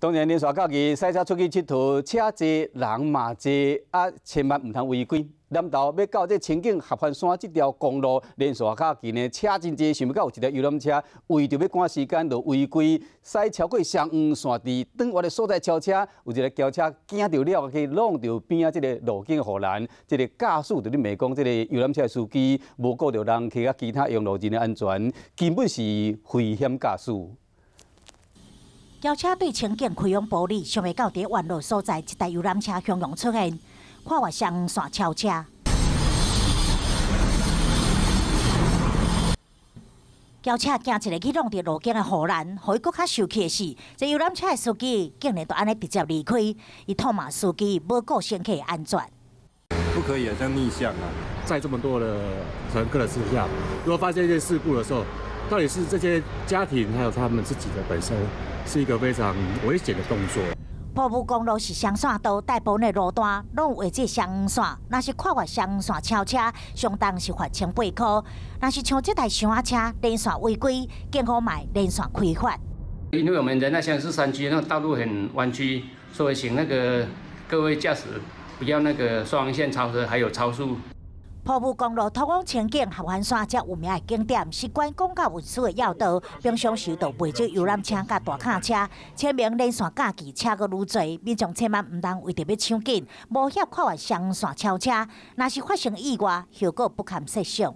當然，連續假期駛車出去𨑨迌，車濟人嘛濟，啊，千萬毋通違規。南投欲到這清境合歡山這條公路，連續假期呢，車真濟，想袂到有一台遊覽車為著欲趕時間，就違規駛超過雙黃線，佇轉彎的所在超車，有一个轎車驚著了去挵著邊仔這个路肩護欄，這个駕駛就咧罵講，這个遊覽車的司機無顧著人客佮其他用路人的安全，根本是危險駕駛。轎車對清境開往埔里，想袂到佇彎路所在，一台遊覽車洶湧出現，跨越雙黃線超車。轎車驚一个去挵著路肩的護欄，予伊閣較受氣的是，這遊覽車的司機竟然就按呢直接離開，伊痛罵司機無顧乘客安全。不可以啊，這樣逆向啊，在這麼多的乘客的之下，如果發生一些事故的時候，到底是這些家庭還有他們自己的本身，是一個非常危險的動作。埔霧公路是雙線道，大部分的路段攏有畫這雙黃線。若是跨越雙黃線超車，相當是罰1800箍。若是像這台箱仔車連線違規，警方嘛連線開罰。因為我們仁愛鄉是山區，那個道路很彎曲，所以請那個各位駕駛不要那個雙黃線超車，還有超速。埔霧公路通往清境合歡山遮有名的景點，是觀光佮運輸的要道。平常時就袂少遊覽車佮大卡車，清明連線假期車閣愈濟，民眾千萬毋通為著欲搶緊，冒險跨越雙黃線超車，若是發生意外，後果不堪設想。